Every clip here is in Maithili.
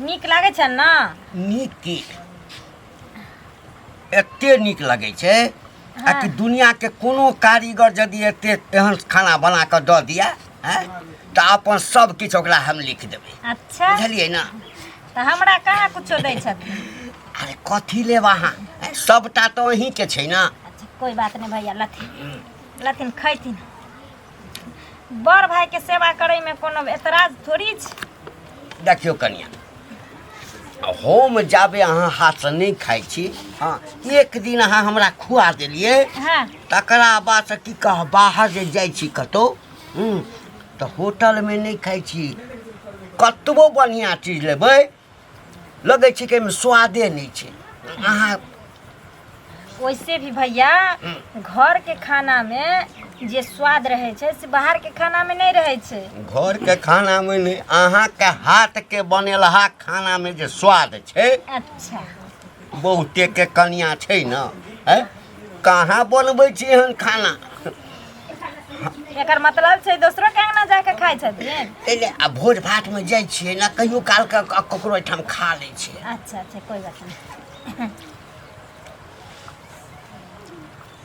नीक लागै छनि ने? नीक की, एते नीक लगै छै आ कि दुनियाके कोनो कारीगर यदि एते एहन खाना बना कऽ दऽ दिया आँय तऽ अपन सब किछु ओकरा हम लिख देबै। अच्छा, बुझलियै ने? तऽ हमरा कहाँ कुछो दै छथिन? अरे कथी लेब अहाँ, आँय, सबटा तऽ अहीँके छै ने। अच्छा, कोइ बात नहि भैया, लथिन लथिन खैथिन। बड़ भाईके सेवा करैमे कोनो एतराज थोड़ी छै। देखियौ कनिया, हम जाबे अहाँ हाथसँ नहि खाइ छी, हँ, एक दिन अहाँ हमरा खुआ देलियै, तकरा बादसँ की कह, बाहर जे जाइ छी कतहु तऽ होटलमे नहि खाइ छी। कतबो बढ़िआँ चीज लेबै, लगै छै कि एहिमे स्वादे नहि छै। अहाँ वैसे भी भैया, घर के खाना में जे स्वाद रहे छै से बाहर के खाना में नहीं रहे छै। घरके खानामे नहि, अहाँके हाथके बनेलहा खानामे जे स्वाद छै। अच्छा। बहुते के कनिया छै ने, हैं, कहाँ बनबै छी एहन खाना? एकर मतलब छै दोसरो के अंगना जाके खाइ छथिन। एले आ भोज भातमे जाइ छियै ने, कहियो कालके ककरो एहिठाम खा लै छियै। अच्छा अच्छा, कोई बात नहीं।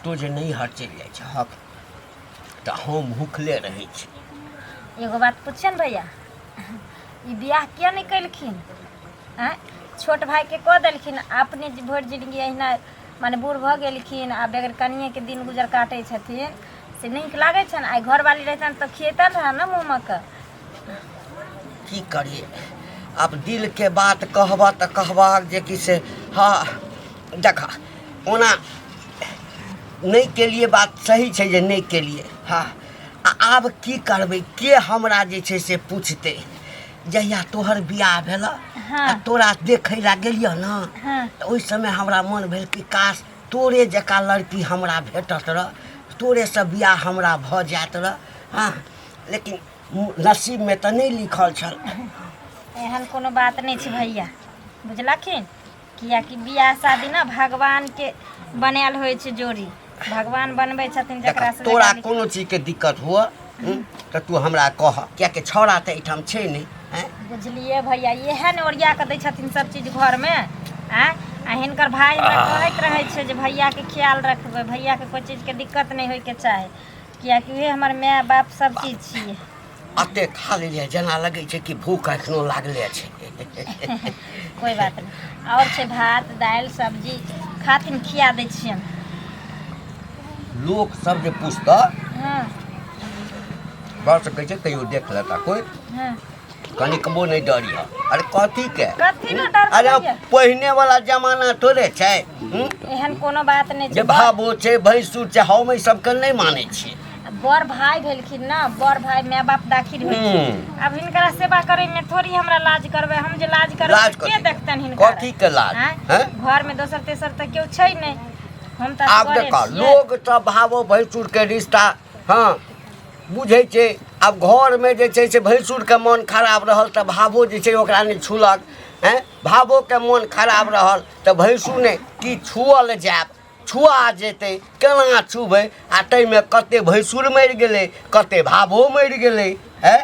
तो जे नैहर चलि जाइ छहक तऽ हम भूखले रहै छी। एगो बात पूछन भैया, ई बियाह किया नहीं केलखिन? आँय, छोट भाईके कऽ देलखिन, अपने जे भरि जिंदगी अहिना माने बूढ़ भऽ गेलखिन आ बगैर कनिएके दिन गुजर काटै छथिन, से नीक लागै छनि? आइ घरवाली रहितनि तऽ खियैतनि रहए ने मुँहमे कऽ। की करियै आब, दिलके बात कहबह तऽ कहबह जे कि से हँ, देख, ओना नहि केलियै, बात सही छै जे नहि केलियै। हँ, आ आब की करबै, के हमरा जे छै से पुछतै? जहिया तोहर बियाह भेलऽ आ तोरा देखै लए गेलियह ने, तऽ ओहि समय हमरा मन भेल कि काश तोरे जकाँ लड़की हमरा भेटत रह, तोरेसँ बियाह हमरा भऽ जायत रह। हँ, लेकिन नसीबमे तऽ नहि लिखल छल। एहन कोनो बात नहि छै भैया, बुझलखिन? कियाकि बियाह शादी ने भगवानके बनायल होइ छै जोड़ी, भगवान बनबै छथिन जकरा से। तोरा कोनो चीजके दिक्कत हुअ तऽ तू हमरा कह, कियाकि छौड़ा तऽ एहिठाम छै नहि। बुझलियै भैया, इएह ने ओरिया कऽ दै छथिन सब चीज घरमे। आँय, आ हिनकर भाय हमरा कहैत रहै छै जे भैयाके ख्याल रखबै, भैयाके कोइ चीजके दिक्कत नहि होइके चाही, कियाकि उहे हमर माय बाप सब चीज छियै। अते खा लेलियै, जेना लगै छै कि भूख एखनो लागले छै। कोइ बात नहि, आओर छै भात दालि सब्जी, खाथिन, खिया दै छियनि। लोक सब जे पूछतऽ, बस कहै छै कहियो देख लेता कोइ, कनिकबो नहि डरिह। अरे कथी के? कथी ने डर? अरे पहिने वाला जमाना थोड़े छै। एहन कोनो बात नहि छै जे भाबो छै, भैंसुर छै, हम एहि सबके नहि मानै छियै। बड़ भाई भेलखिन ने, बड़ भाई माय बाप दाखिल होइ छै। आब हिनकरा सेवा करे में थोड़ी हमरा लाज करबै? हम जे लाज करबै लाज तऽ के कथी? देखतनि हिनकरा? कथी के लाज? आँय? हैं? घर में दोसर तेसर तऽ केओ छै नहि, हम तऽ आब असगरे देखऽ, छियै। लोग सब भावो भैंसुर के रिश्ता हँ बुझै छै। आब घरमे जे छै से भैंसुरके मोन खराब रहल तऽ भावो जे छै ओकरा नहि छुलक। हैं, भावोके मोन खराब रहल तऽ भैंसुर नहि कि छुअल जायब, छुआ जेतै, केना छुबै? आ ताहिमे कते भैंसुर मरि गेलै, कते भावो मरि गेलै। हैं,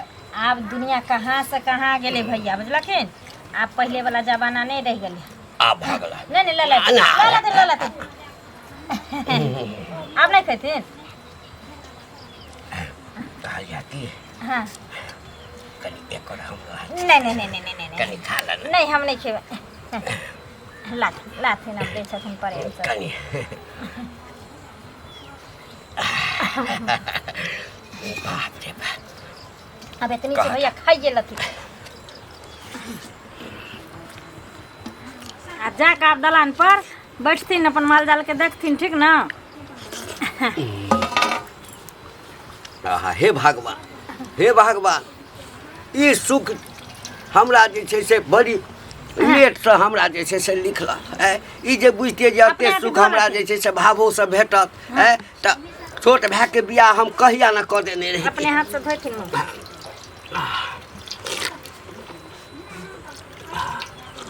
आब दुनिया कहाँ से कहाँ गेलै भैया, बुझलखिन? आब पहिले वाला जमाना नहि रहि गेलै। आब भऽ गेलै। नहि नहि, ले ले ना। ले लेथिन, ले लेथिन। आब नहि खेथिन? कहलियै की, कनि एकर हमरो हाथ। नहि नहि नहि नहि नहि। कनि खा ले। नहि, हम नहि खेबै। लाथिन लाथिन, आब दै छथिन प्रेमसँ। कनि, बाप रे बाप। अब एतनी छै भैया, खाइए लथिन आ जाके आब दलान पर बैठथिन, अपन माल जाल के देखथिन, ठीक ने? आहा, हे भगवान, हे भगवान, ई सुख हमरा जे छै से बड़ी लेटसँ हमरा जे छै से लिखलक। ऐ, ई जे बुझतियै जे अपने एते हाथे सुख धो हमरा लेथिन। जे छै से भावोसँ भेटत, ऐ तऽ छोट भायके बियाह हम कहिया ने कऽ देने अपने रहियै। हाथ से धोथिन मुँह।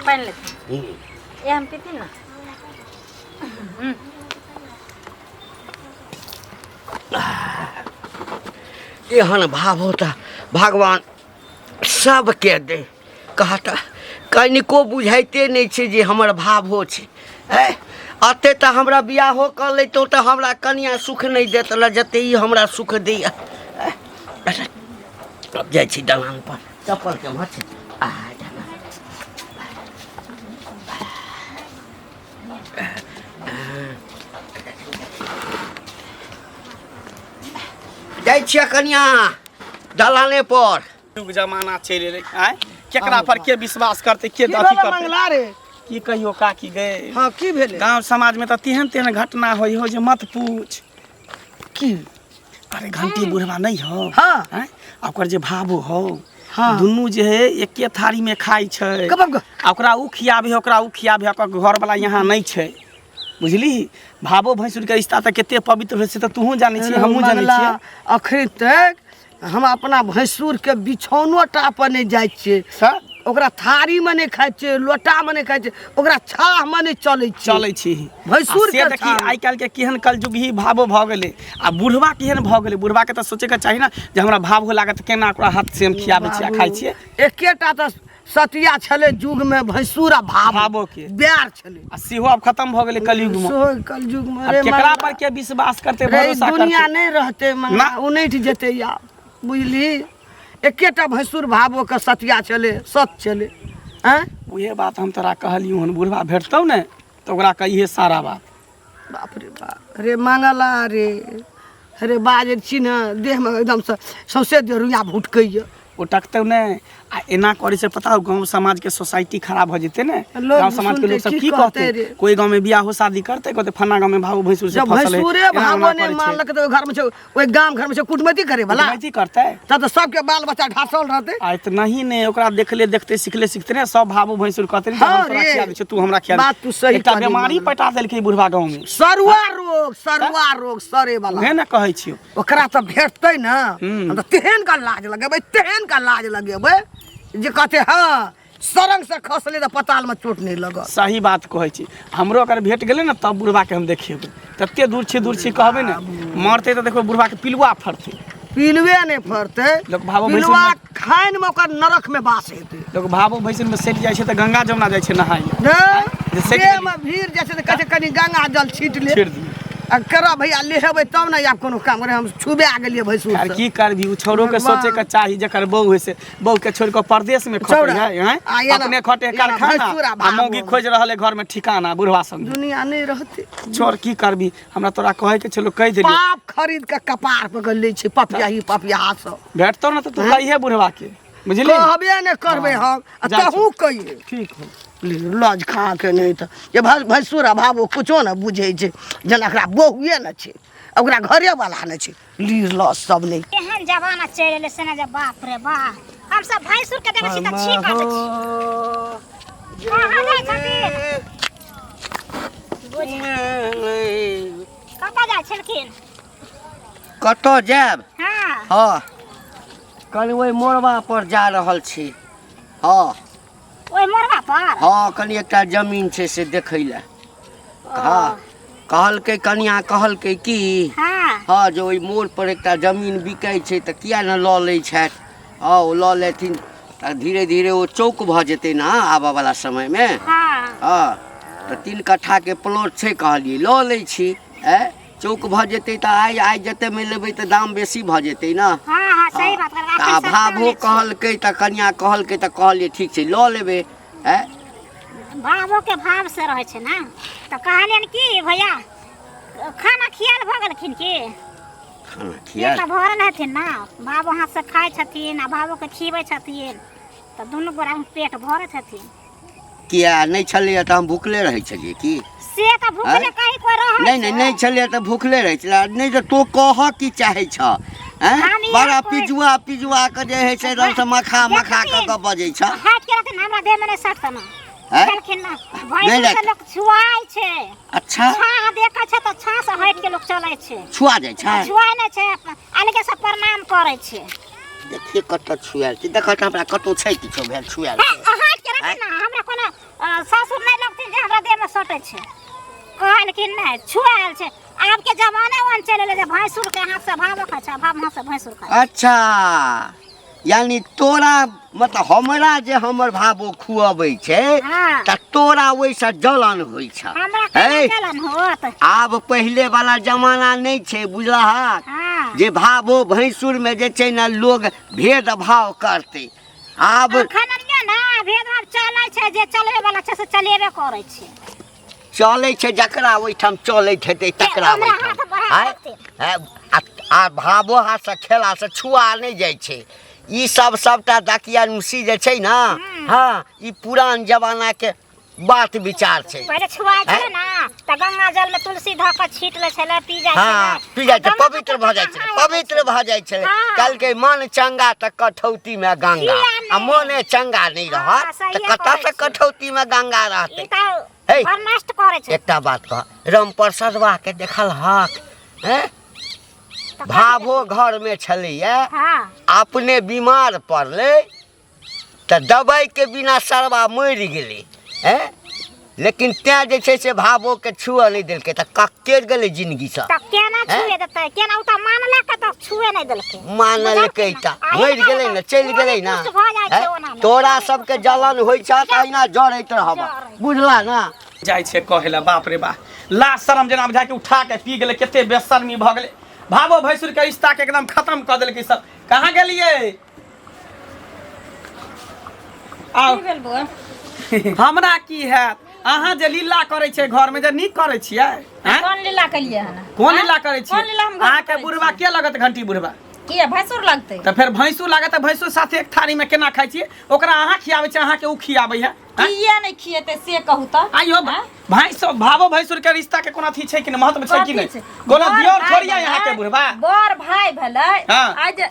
पानि लेथिन? ये हम पीथिन ना। एहन भाव होता भगवान सबके दे। कहता कनिको बुझाइते नहि छै जे हमर भावो छै। ए अते तऽ हमरा बियाहो कऽ लैतहुँ तऽ हमरा कनिया सुख नहि देत ल जते ई हमरा सुख दैया। आब जाइ छी दलान पर, चप्पल केम्हर छै? आ दलान। जाइ छियै कनिया दलाने पर। युग जमाना चलि एलै, आँय केकरा पर के विश्वास करतै, के की अथी भेलै करतै? मंगला रे? की कहियो काकी गए। हाँ, की भेलै? गांव समाज में तऽ तेहन तेहन घटना होइ हो जे मत पूछ। की? अरे घंटी बुढ़वा नहीं हो? हाँ। आँय? आ ओकर जे भावो हो, हाँ। दुनू जे है एके थारी में खाइ छै। कब कब? आ ओकरा उ खियाबे, ओकरा उ खियाबे, ओकर घर वाला यहाँ नहीं छै, बुझली? भावो भैंसुर के रिश्ता तऽ कते पवित्र होइ छै तऽ तूहू जानै छी, हमहूँ जानै मंगला, छियै। अखन तक हम अपना भैंसुर के बिछौनो टा पर नहि जाइ छियै। तऽ? ओकरा थारी में नहि खाइ छियै, लोटा में नहि खाइ छियै, ओकरा छाह में नहि चलै छियै। चलै छी। भैंसुर आ से के देखी छाह। आइ काल्हि के केहन कलयुगी भावो भऽ गेलै आ बुढ़वा केहन भऽ गेलै। बुढ़वा के तऽ सोचैके चाही ने जे हमरा भाव हो लागत केना ओकरा हाथ से हम खियाबै छियै आ खाइ छियै। एकेटा तऽ सतिया छलै युग में, भैंसुर आ भावो। भावो के। ब्यार छलै। आ सेहो आब खत्म भऽ गेलै कलयुग में। सेहो कलयुग में। आब रे केकरा मंगला। पर के विश्वास करतै, रे, ई भरोसा दुनिया करतै? नहि रहतै मंगला, ना। उनटि जेतै आब, बुझली? एकेटा भैंसुर भावो के सतिया छलै, सत छलै। आँय? उहे बात हम तोरा कहलियौ हन, बुढ़वा भेटतौ ने तऽ ओकरा कहिहे सारा बात। बाप रे बाप रे मंगला रे, रे बाजै छी ने देहमे एकदमसँ सौंसे देह रुइया भुटकैए। ओ टकतौ नहि। आ एना करै से पता हौ गाँव समाज के सोसाइटी खराब भऽ जेतै ने। लोग गाँव समाज के सुनतै लोग सब की की कहतै कहतै? रे? कोई गाँव में बियाहो शादी करतै, कहतै फन्ना गाँव में भावो भैंसुर से जब फसल है, भैंसुरे एना भावो ओना नहि करै छै। मानलक तऽ ओहि घरमे छै, ओहि गाम घरमे छै कुटमैती करे वाला। कुटमैती करतै? तब तऽ सबके बाल बच्चा ढासल रहतै। आ तऽ नहीं ने ओकरा देखले देखते सिखले सिखते ने सब भावो भैंसुर कहतै ने जे हाँ हम तोरा रे। खिया दै छियौ, तू हमरा खिया दे। बात तू सही एकटा कहली बीमारी मंगला। पटा देलकै बुढ़वा गाँव में। सरुआ रोग, सरुआ रोग, सरे वाला। उहे ने कहै छियौ। ओकरा तऽ भेटतै ने, हम तऽ तेहन का लाज लगेबै, तेहन का लाज लगेबै जे कहतै हँ सरंग से खसले तऽ पताल में चोट नहि लगत। सही बात कहै छी। हमरो अगर भेट गेलै ने तब बुढ़वा के हम देखेबै। तते दूर छी, दूर छी कहबै ने, मरतै तऽ देखबै बुढ़वा के पिलुआ फड़तै। पिलुए नहि फड़तै, लोक भावो भैंसुर पिलुआ में- खाइन में ओकर नरक में वास हेतै। लोक भावो भैंसुर में सटि जाइ छै तऽ गंगा जमुना जाइ छै नहाय लए। ने जे सटि देह गेलै। में भीड़ जाइ छै तऽ कहै छै कनि गंगा जल छीट ले। छीट दियौ। आ करऽ भैया लेहेबै तब ने आब कोनो काम करे, हम छुबा गेलियै भैंसुर यार से। की करबी, उ छौड़ो के भगवान। सोचे के चाही जकर बहू है से बहू के छोड़ के परदेश में खटे छौड़ा। है, हैं? आ एना- अपने खटे एना कारखाना भैंसुर आ आ भावो। मौगी खोज रहल है घर में ठिकाना बुढ़वा संग। दुनिया नहीं रहते। छोड़ की करबी, हमरा तोरा कहे के छलो कहि देलियै। पाप खरीद के कपार पर लै छै पपिया ही पपिया सब। भेटतौ ने तऽ तू कहिहे बुढ़वा के, बुझली? कहबे ने करबै हम, आ जाइ छी। तहू कहिए। ठीक हो। लज खा के नहि तऽ जे भैंसुर आ भावो कुछो ने बुझै छै, जेना एकरा बहुए ने छै, ओकरा घरे वाला ने छै, लीर लस सब नहि। एहन जमाना चलि एलै से ने जे बाप रे बाप, हम सब भैंसुर के देखै छी तऽ छींक आबै छी। कहाँ जाइ छथिन? कतऽ जाइ छलखिन? कतऽ जायब? हाँ। हाँ, कनि ओहि मोड़बा पर जा रहल छी। हाँ। ओहि मोड़बा पर? हाँ, कनि एकटा जमीन छै से देखै लए। हाँ, कहलकै कनिया, कहलकै की, हाँ। हाँ, जे ओहि मोड़ पर एकटा जमीन बिकै छै तऽ किया ने लऽ लै छथि। हाँ, ओ लऽ लेथिन तऽ धीरे धीरे ओ चौक भऽ जेतै ने आबऽ वला समयमे। हाँ। हाँ, तऽ 3 कट्ठाके प्लॉट छै, कहलियै लऽ लै छी। आँय, चौक भऽ जेतै तऽ आइ आइ जतेमे लेबै तऽ दाम बेसी भऽ जेतै ने। हाँ, हाँ, सही बात कहलकै। तऽ एखन सस्ता भावो नहि छै। कहलकै तऽ कनिया कहलकै तऽ कहलियै ठीक छै लऽ लेबै। आँय, भावो के भाव से रहै छै ने। तऽ कहलियनि की भैया खाना खियाल भऽ गेलखिन की? खाना पेट खियाल तऽ भरल हेथिन ने, भावो हाथ से खाइ छथिन आ भावो के खिबै छथिन तऽ दुनू गोरा पेट भरै छथिन। किया नहि छलैया तऽ हम भुखले रहै छलियै की? से तऽ भुखले आँय? कहीं कोइ रहै नहि नहि नहि छै। छलैया तऽ भुखले रहै छलै। नहि तऽ तों कहऽ की चाहै छह? आँय? हम इएह बड़ा कहै- पिजुआ पिजुआ के जे है से एकदम से मखा मखा कऽ देखथिन। के बजै छह। हाथ के रहथिन हमरा देह में नहि सटतन। आँय? देलखिन ना। नहि भैंसुर राख- से लोक छुआइ छै। अच्छा। छाह देखै छै तऽ छाह से हटि के लोक चलै छै। छुआ जाइ छै? छुआइ नहि छै, अलगे से प्रणाम करै छै। देखिए कतऽ छुआयल छै, देखऽ तऽ हमरा कतौ छै किछो भेल छुआयल हे, छै। हटि के रहथिन ना, हमरा कोनो सासुर नहि लगथिन जे हमरा देह में सटै छै। कहलखिन नहि छुआयल छै। आब के जमाना ओहन चलि एलै जे भैंसुर के हाथ से भावो खाइ छै, भाव हाथ से भैंसुर खाइ छै। अच्छा, यानी तोरा मतलब हमरा जे हमर भावो खुअबै छै हाँ। तऽ तोरा ओहिसँ जलन होइ छ। हमरा केना है? जलन होत? आब पहिले वाला जमाना नहि छै, बुझलहक? हाँ। जे भावो भैंसुरमे जे छै ने लोग भेदभाव करतै आब। अखन अनिये ना भेदभाव चलै छै, जे चलबे वाला छै से चलेबे करै छै। चलै छै जकरा ओहिठाम चलैत हेतै तकरा हमरा ओहिठाम। हाथ बढ़ा आँय? सकतै। आँय, आ भावो हाथसँ खेलासँ छुआ नहि जाइ छै। ई सब सबटा दकियानुसी जे छै ने, हँ, ई पुरान जमानाके बात विचार छै। पहिले छुआइ छलै हैं? ना तऽ गंगा जल में तुलसी धऽ कऽ छीट लै छलै, पी जाइ हँ, छलै। पी जाइ छै, गंगा पवित्र भऽ जाइ छलै, हाँ, पवित्र भऽ जाइ छलै। हाँ। कहलकै मन चंगा तऽ कठौती मे गंगा, किया नहि? आ मोने चंगा नहि हाँ, रहत तऽ सहिए कतऽ कहै से छी। कठौती मे गंगा रहतै? ई तऽ हे। घर नष्ट करै छै। एकटा बात कह, रामप्रसादवा के देखल हक हैं? तऽ भावो घर मे छलैया, हाँ, अपने बीमार पड़लै तऽ दवाई के बिना सरवा मरि गेलै हैं, लेकिन तैं जे छै से भावोके छुअ नहि देलकै तऽ कक्के गेलै जिंदगीसँ। तऽ केना हैं? छुए देतै? केना? ओ तऽ मानलक तऽ छुए नहि देलकै। मानलकै तऽ आ मरि हिनका गेलै ने, चलि गेलै ने। पुष्ट भऽ जाइ छै हैं? ओना मे। तोरा सबके जलन होइ छ तऽ अहिना जरैत रहब, जरैत। बुझला ना? जाइ छै कहै लए, बाप रे बाप, लाज शरम जेना बुझाय कि उठा के पी गेलै। कते बेशर्मी भऽ गेलै, भावो भैंसुर के रिश्ता के एकदम खत्म कऽ देलकै सब। कहाँ गेलियै? आउ। की भेल बौआ? हमरा की हैत, अहाँ जे लीला करै छियै घरमे, जे नीक करै छियै आँय? कोन लीला केलियै हन? कोन लीला करै कोन छियै? लीला हम घरमे अहाँके करै बुढ़वा छियै? के लगत घंटी बुढ़वा? किया भैंसुर लगतै? तऽ फेर भैंसुर लागत तऽ भैंसुर साथे एक थारीमे केना खाइ छियै? ओकरा अहाँ खियाबै छियै, अहाँके ओ खियाबै है? आँय? किया नहि खिएतै से कहू तऽ। आइयो आँय? भैंस भावो भैंसुर के रिश्ता के कोनो अथी छै कि नहि, महत्व छै कि कथी नहि? छै? कोनो बड़ दियोर भाय थोड़ी है भेलै, अहाँके बुढ़वा? बड़ भाय भेलै। हाँ। आइ जे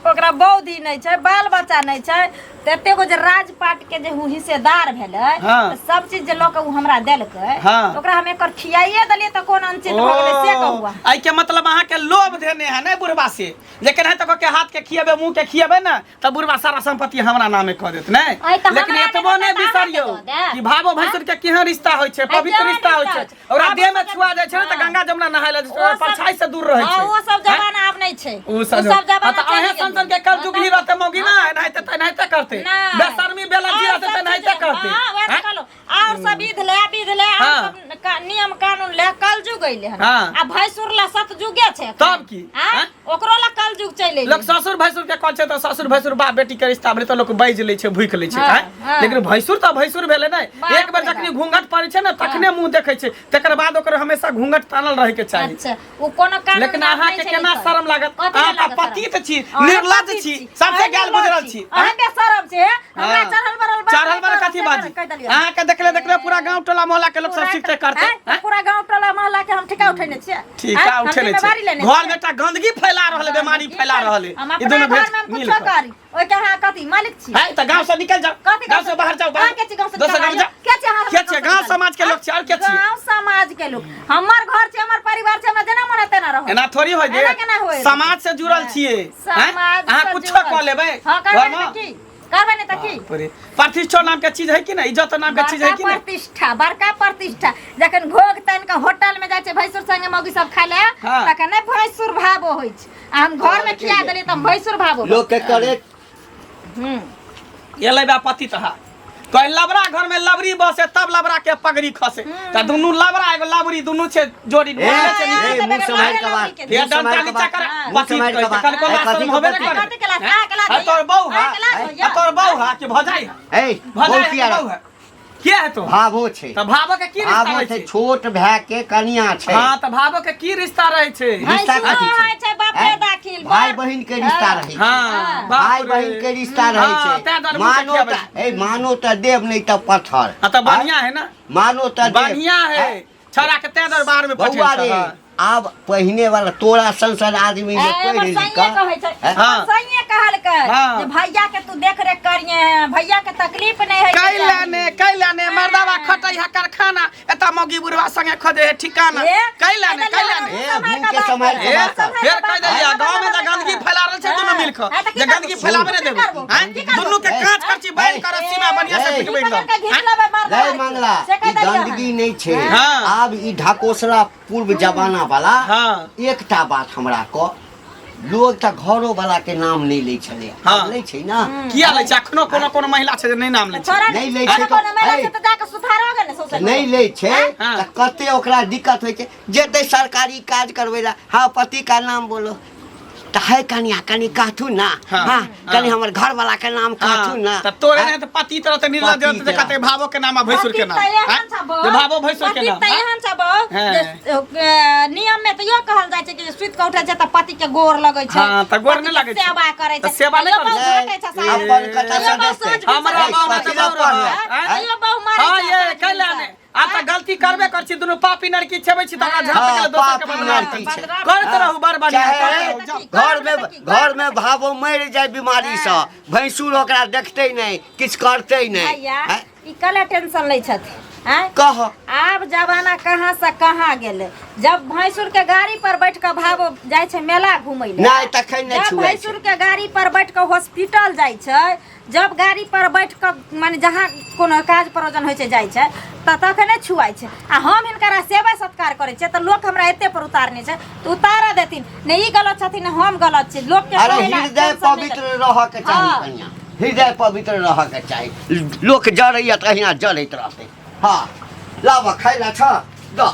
ओकरा बौद्धि नहि छै, बाल बच्चा नहि छै, तऽ एते गो जे राजपाट के जे उ हिस्सेदार भेलै, हाँ। तऽ सब चीज जे लऽ के उ हमरा देलकै, हाँ। तऽ ओकरा हम एकर खियाइए देलियै तऽ कोन अनुचित भऽ गेलै से कहू अहाँ। एहि के मतलब अहाँ के लोभ धेने है ने बुढ़वा से, जे केनाहितो कऽ के हाथ के खिएबे, मुंह के खिएबे ने तऽ बुढ़वा सारा संपत्ति हमरा नामे कऽ देत ने। अइ तऽ लेकिन हमरा एतबो नहि नहि देत तऽ अहाँके बिसरियौ दऽ देत। कि भावो भैंसुर के केहन रिश्ता होइ छै, पवित्र केहन रिश्ता होइ रिश्ता छै। होइ छै। ओकरा आब देह में ओ सब छुआ जाइ छै ने तऽ हाँ। गंगा जमुना नहाय लए जाइ छै, ओ सब- परछाई से दूर रहै हाँ, छै। ओ सब हैं? जमाना आब नहि छै। उ सब ओ सब जमाना हाँ, तऽ चलि अहें गेलै। सन सन के कल जुगली रहते मौगी ना, एनाहिते तऽ एनाहिते करते। नहि। बेशर्मी बेलज्जी और रहते सब तऽ एनाहिते चीज- करते। हाँ, वएह तऽ हैं? कहलहुँ। और सब विध ले, विध ले, और हाँ। सब नियम कानून ले कलयुग अइले हन। हाँ। आ भैंसुर ला सतयुगे छै एखन। तब की? आँय? हैं? ओकरो ला कलयुग चलि अइले। लोक ससुर भैंसुर के कहै छै तऽ ससुर भैंसुर बाप बेटी के रिश्ता भेलै तऽ लोक बाजि लै छै, भूकि लै छै, हाँ, आँय? हाँ। लेकिन भैंसुर तऽ भैंसुर भेलै ने। बाप एक बेर रे जखनी बाप। घूंघट पड़ै छै ने तखने मुंह देखै छै, तकर बाद ओकर हमेशा घूंघट तानल रहै के चाही। अच्छा, ओ कोनो कानून लेकिन में आब अहाँ नहि के छै केना लिखल। शरम लागत? कथी अहाँ लए तऽ लागत शरम? पतित छी, अहाँ निर्लज्ज पतित छी, सबसे अहाँ गाल निर्लज्ज गुजरल छी, अहाँ आँय? बेशरम छी, हे? हमरा हाँ। चढ़ल बढ़ल बात चढ़ल नहि बढ़ल करब, कथी से बाजी? कहि देलियै। अहाँ के देखले देखले पूरा गांव टोला मोहल्ला के लोक सब पूरा सीखते करते, आँय? आँय? पूरा गांव टोला मोहल्ला के हम ठिका उठेने छियै। ठीका आँय? हम उठेने जिम्मेवारी छै, लेने घर छियै। में एकटा गंदगी फैला रहल है, बीमारी गंदगी फैला रहल है। हम ई अपना दुनू घर भेट में हम मिल कुछो कऽ। करी, ओहिके अहाँ कथी मालिक छी? है तऽ गांव से निकल जाओ, कथी गांव से बाहर जाओ, बाहर। अहाँ के छी गांव से दोसर गांव निकालि? जाओ। के छी अहाँ के छियै? गांव समाज के लोक छियै, और के छियै? गांव समाज के लोक। हमर घर छै, हमर परिवार छै, हमरा जेना मन है तेना रहब। एना थोड़ी होय एना केना होय? समाज से जुड़ल छियै, हैं? समाज अहाँ से कुछो जुड़ल। कऽ लेबै हाँ, करबै घर नहि में? तऽ की? करबै नहि तऽ की? बाप रे, प्रतिष्ठो नाम के चीज है कि नहीं, इज्जत नाम के चीज है बड़का कि नहीं? प्रतिष्ठा, बड़का प्रतिष्ठा। जखन घोघ तानि कऽ होटल में जाइ छै भैंसुर संगे मौगी सब खाय लए, हाँ। तखन नहि भैंसुर भावो होइ छै। आ हम घर में खिया देलियै तऽ हम भैंसुर भावो। लोक के करे एलै बा पति तहा कहे लबरा घर में लबरी बसे तब लबरा के पगड़ी खसे, त दुनू लबरा एगो लबरी दुनू छै जोड़ी ए, बोलले छै ए, नीचे। मुँह सम्हारि के बात, ये मुँह डंटा सम्हारि के नीचा बात, कर, मुँह पति सम्हारि के कहै छै, बात। कल कोला ए, कथी शर्म के होबे ने पति? करे। कथी के लाज? अहाँ के लाज आ तोर बहू है, अहाँ के लाज होइया? आ तोर बहू है कि भजाई है? ए, भजाई बहू है किया कि बहू है? के है तो? भावो छै। त भावो के की रिश्ता भावो रहै छै, छै? छोट भाय के कनिया छै। हाँ, त भावो के की रिश्ता रहै छै? रिश्ता भैंसुरो कथी छै? होइ छै बापे हैं? दाखिल, भाई बड़- बहिन के रिश्ता रहै छै। हाँ, बाप भाई रे। बहिन के रिश्ता रहै हाँ, छै। तें दुआरे मुँह से मानो खियाबै त ए मानो त देव नहीं त पत्थर। हाँ, त बढ़िया है ना? मानो त देव। बढ़िया है। छौड़ा के तें दरबार में बौआ पठेल रे, छह। हाँ। आब पहिने वाला तोरा संसद आदमी जे ए, पढ़ि हमर लिख सैये कहै छै, हैं? हमर सैये कहलकै। हाँ। जे भैया के तू देख रेख करिए भैया के तकलीफ नहीं है कैला ने कैला ने मर्दावा खटै है कारखाना एता मौगी बुढ़वा संगे खोजे है ठिकाना कैला ने कैला ने ए, मुँह के सम्हारि के ए, बात कर। फेर कह देलियै गाँव में तऽ गंदगी फैला रहल छै दुनू मिल कऽ जे गंदगी फैलाबे नहि देबै आँय? दुनू के कांच करची बान्हि कऽ रस्सी में बढ़िया से पिटबै एकदम लै मंगला ई गंदगी नहि छै हाँ। आब ई ढकोसला पूर्व जमाना वाला हाँ। एकटा बात हमरा कह लोग तऽ घरो वाला के नाम नहि लै छलै हाँ। आब लै छै ना किया लै छै अखनो कोनो कोनो महिला छै जे नहि नाम लै छै नहि लै छै तऽ- नहि लै छै हाँ। तऽ कते ओकरा दिक्कत होइ छै जेतै सरकारी काज करबै लए हाँ पति का नाम बोलो तऽ है कनिया कनि कहथुन ना हाँ, हाँ कनि हमर घर वाला के नाम कहथुन ना तऽ तोरे नहि तऽ पति तरह तऽ निर्लज पति रहतै जे तोरा। कते भावो के नाम आ भैंसुर के नाम आँय? जे भावो भैंसुर के नाम आँय? नियम में तऽ इहो कहल जाइ छै कि सुति कऽ उठै छै तऽ पति के गोर लगै छै हाँ, तऽ गोर नहि पति के लगै छै। सेवा करै तऽ छै सेवा नहि तैयो करै बहु छै। घटै छै सास। अपन कथा तैयो बहु सदस्य साँझ भिनसर हमरा करै बाबा छै। तऽ बहु रहै, आँय? तैयो बहु मारै हाँ छै ये साँझ कैला भिनसर। ने आब तऽ गलती करबे कर छी दुनू पापी नरकी छेबै छी तऽ ओकरा झाँप हाँ, के दोसर के पापी बदनाम नरकी छै। करैत रहू बड़ बढ़िया चाहे करैत रहू, जाउ। घर में घर में भावो मरि जाय बीमारी से भैंसुर ओकरा देखते नहि किछु करते नहि भैया हैं? ई कला टेंशन लै छथिन आँय कह आब जमाना कहाँ से कहाँ गेलै जब भैंसुर के गाड़ी पर बैठ के भावो जाइ छै मेला घूमै लए नहि तखन नहि जब छुए छै भैंसुर के गाड़ी पर बैठ के हॉस्पिटल जाइ छै जब गाड़ी पर बैठ कऽ माने जहाँ कोनो काज प्रयोजन होइ छै जाइ छै तऽ तखने छुआइ छै आ हम हिनकरा सेवा सत्कार करै छियै तऽ लोक हमरा एते पर उतारने छै तऽ उतारऽ देथिन ने ई गलत छथिन ने हम गलत छी लोकके अरे कहै ला हृदय टेंशन नहि पवित्र लेथिन। रहऽ के चाही हाँ। कनिया हृदय पवित्र रहऽ के चाही लोक जरैया तऽ अहिना जरैत रहतै हँ लाबऽ खाइ लए छह दऽ